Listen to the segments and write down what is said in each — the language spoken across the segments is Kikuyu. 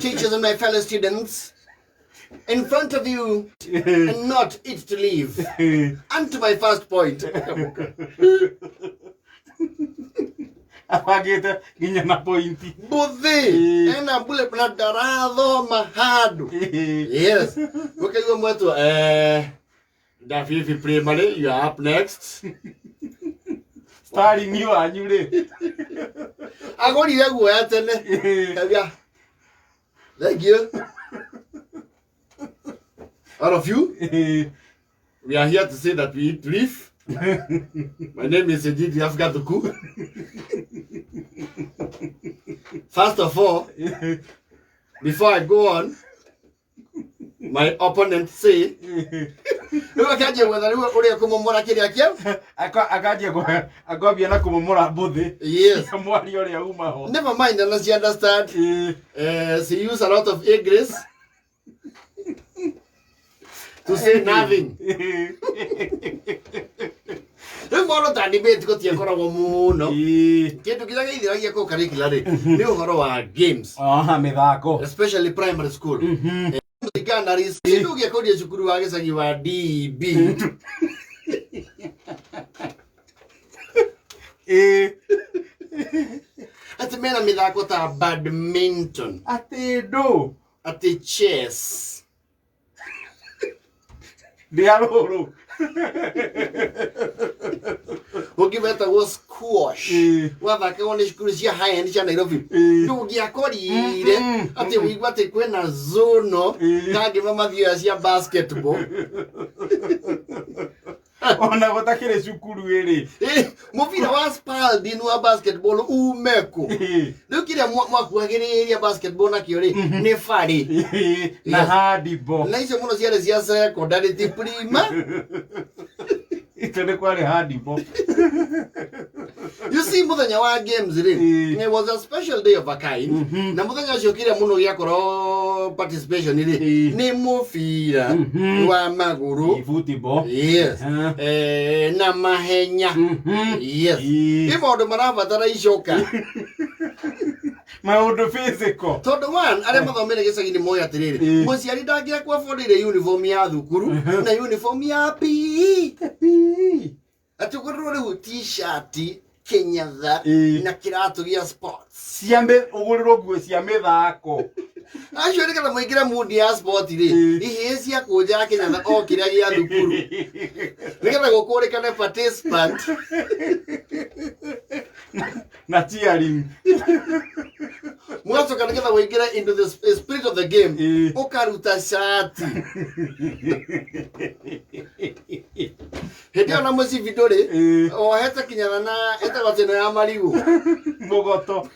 Teachers and my fellow students, in front of you and not it to leave. And to my first point. Abangĩte nginya na pointi. Mbuthi ena bullet na ndarathoma handũ. Yes. Ũkaigua mwetwo Ndabibi Primary, you are up next. Starling wanyu rĩ. Agũrire guoya tene. Kauga, thank you. All of you, we are here to say that we eat leaf. My name is Ejidi Afgatuku. First of all, before I go on, my opponent say, rĩu akanjia gwetha rĩu ũrĩa kũmomora kĩrĩa kĩa Akanjia akwambia na kũmomora mbũthĩ. Yes. Mwaria ũrĩa uma ho. Never mind, unless you understand. She use a lot of English to say nothing. Rĩu maũndũ ta debate gũtiakoragwo mũno. Kĩndũ kĩrĩa gĩithiragia kũu curricular rĩ, nĩ ũhoro wa games. Aha, mĩthako. Especially primary school. Ringana rĩ, kĩndũ gĩakũria cukuru wa gĩcagi wa DB. Atĩ mena mĩthako ta badminton. Atĩ ndũ. Atĩ chess. Ndĩ arũrũ. Ũngĩ wetagwo squash. Wathakagwo nĩ cukuru cia high end cia Nairobi. Ndũngĩakorire atĩ ũigua atĩ kwĩna zono kangĩ mathiaga cia basketball. Ona gũtakĩrĩ cukuru ĩrĩ. Mũbira wa Spalding wa basketball ume kũ? Rĩu kĩrĩa mwakuhagĩrĩria basketball nakĩo rĩ nĩ barĩ. Na handball. Na icio mũno ciarĩ cia secondary ti prima. Itũ nĩ kwarĩ handball. You see mũthenya wa games rĩ, it was a special day of a kind. Na mũthenya ũcio kĩrĩa mũno gĩakorwo participation rĩ, nĩ mũbira wa magũrũ. Football. Yes. Na mahenya. Yes. Nĩ maũndũ marabatara icoka. Maũndũ physical. Tondũ one, arĩa mathomere gĩcagi-inĩ moĩ atĩrĩrĩ, mũciari ndangĩakũabondĩire uniform ya thukuru na uniform ya PE. Atĩ ũgũrĩrwo rĩu t-shirt, kĩnyatha na kĩratũ gĩa sports. Cia ũgũrĩrwo nguo cia mĩthako. Acio nĩgetha mũingĩre mood ya sport rĩ, ihĩĩ cia kũnja kĩnyatha o kĩrĩa gĩa thukuru. Nĩgetha gũkũrĩkane participant. Na cheering. Mũgacoka nĩgetha ũingĩre into the spirit of the game, ũkaruta shati. Hĩndĩ ĩyo na mũcibi ndũrĩ, wohete kinyatha na ĩtagwo atĩ ĩno ya marigũ. Mũgoto.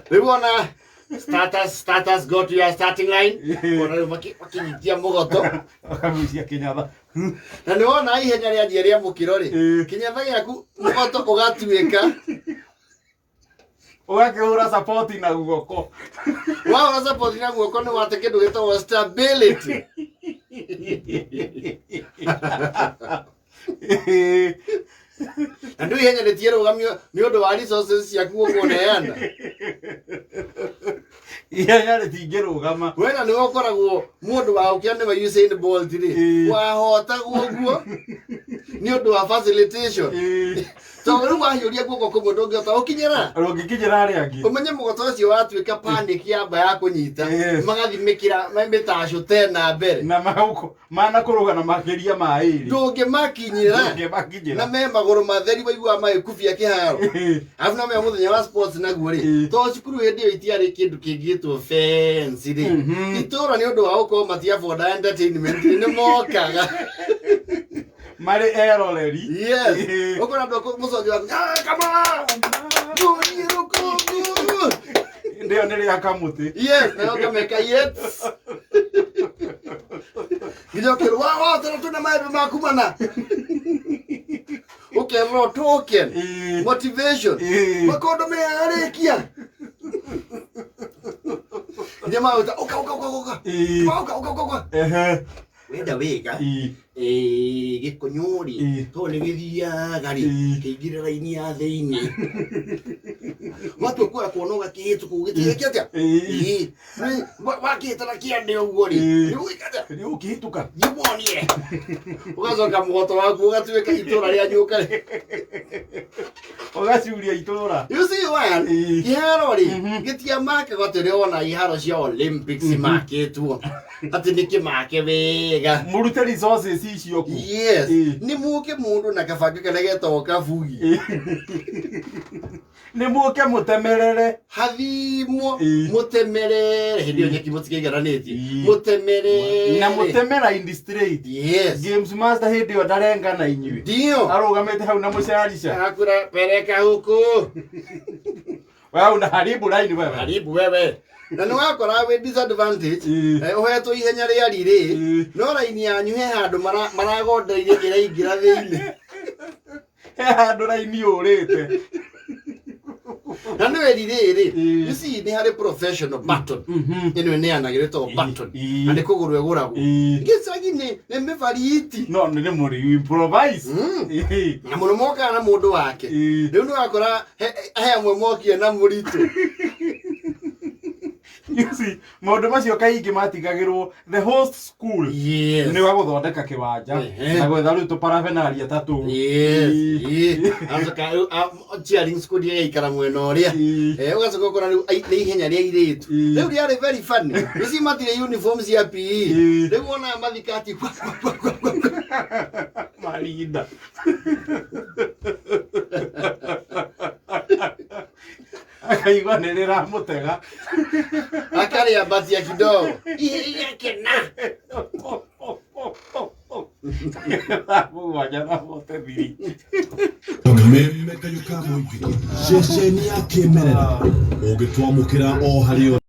Rĩu ona starters, starters go to your starting line. Ona rĩu makĩnyitia mũgoto. Makagucia kĩnyatha. Na nĩ wona ihenya rĩanjia rĩa mũkĩro rĩ, kĩnyatha gĩaku mũgoto ũgatuĩka. Ũgakĩhũra support na guoko. Wahũra support na guoko nĩ wate kĩndũ gĩtagwo stability. Na ndũ ihenya rĩtiarũgamio nĩ ũndũ wa resources ciaku gũkũneana. Ihenya rĩtingĩrũgama. We na nĩwe ũkoragwo mũndũ wa ũkĩa nĩwe Usain Bolt rĩ, wahotagwo ũguo nĩ ũndũ wa facilitation. Tondũ rĩu wahiũria guoko kũmwe ndũngĩhota gũkinyĩra. Ndũngĩkinyĩra arĩa angĩ. Ũmenye mũgoto ũcio watuĩka panic yamba ya kũnyita, magathimĩkĩra mĩtacũ tena mbere. Na manakũrũga na makĩria ma ĩrĩ. Ndũngĩmakinyĩra. Ndũngĩmakinyĩra. Na me magũrũ matheri waiguaga magĩkubia kĩharo. Arabu na me mũthenya wa sports naguo rĩ, tondũ cukuru hĩndĩ ĩyo itiarĩ kĩndũ kĩngĩtwo fence rĩ, itũra nĩ ũndũ wa gũkorwo matiaboda entertainment rĩ, nĩ mokaga. Marĩ eroreri. Yes. Ũkona andũ akũ mũconjo waku, come on! Mũriĩ rũkũngũ! Hĩndĩ ĩyo nĩ rĩa kamũtĩ. Yes, nayo ũkameka yes. Nginya ũkerwo, wa, wa, tena tuna maembe maku mana. Ũkerwo token, motivation. Makondo meyarĩkia. Nginya magwĩta, ũka, ũka, ũka, ũka. Ũka, ũka, ũka, ũka. Wenda wega. Gĩkũnyũ rĩ, tondũ nĩ gĩthiaga rĩ, kĩingĩre raini ya thĩinĩ. Watua kuoya kuona ũgakĩhĩtũka ũgĩtigĩke atĩa? Ĩĩ. Ĩĩ. Wakĩhĩta na kĩande ũguo rĩ, Ĩĩ. nĩ ũgwĩka atĩa? Nĩ ũkĩhĩtũka. Gĩmuonie. Ũgacoka mũgoto waku ũgatuĩka itũra rĩa nyũka rĩ. Ũgacuria itũra. You see one, Ĩĩ. kĩharo rĩ, Mhm. gĩtiamakagwo atĩ ũrĩa wona iharo cia Olympics makĩtwo atĩ nĩ kĩmake wega. Mũrute resources icio ku. Yes, Ĩĩ. nĩ mũke mũndũ na kabanga karĩa getagwo kabugi. Ĩĩ. Nĩ mũke mũtemerere. Hathimwo Ĩĩ. mũtemerere hĩndĩ ĩyo Ĩĩ. nyeki mũtikĩigananĩtie. Ĩĩ. Mũtemerere. Na mũtemera in the straight. Yes. Games master hĩndĩ ĩyo ndarenga na inyuĩ. Ndio. Arũgamĩte hau na mũcarica. Akura pereka huku. Wewe unaharibu line wewe. Karibu wewe. Na nĩ wakora wĩ disadvantage. Ĩĩ. Ũhetwo ihenya rĩa rirĩ. Ĩĩ. No raini yanyu he handũ maragondereire ĩraingĩra thĩinĩ. He handũ raini ũrĩte. Na nĩ weri rĩrĩ. Ĩĩ. You see nĩ harĩ professional button. Mhm. Ĩno ĩneanagĩrwo ĩtagwo Ĩĩ. button. Ĩĩ. Na nĩ kũgũrwo ĩgũragwo. Ĩĩ. Gĩcagi nĩ mĩbariti. No nĩ mũrĩ improvise. Mm. Ĩĩ. Na mũno mokaga na mũndũ wake. Ĩĩ. Rĩu nĩ wakora he amwe mokire na mũritũ. You see, maũndũ macio kaingĩ matigagĩrwo the host school. Yes. Nĩ wa gũthondeka kĩwanja Ehe. na gwetha rĩu tũparafenaria ta tũu. Yes. Ĩĩ. Ĩĩ. Acoka rĩu cheering squad ĩgaikara mwena ũrĩa. Ĩĩ. Ũgacoka ũkora rĩu nĩ ihenya rĩa airĩtu. Ĩĩ. Rĩu rĩarĩ very funny. Rĩu matirĩ uniform cia PE. Ĩĩ. Rĩu wonaga mathikati kwa kwa kwa kwa kwa. Marinda. Akaigua nĩ rĩramũtega. Akarĩa batia kidogo. Igakena. 7 na 43. Kameme kayũ ka mũingĩ ceceni ya kĩmerera ũngĩtwamũkĩra o harĩa.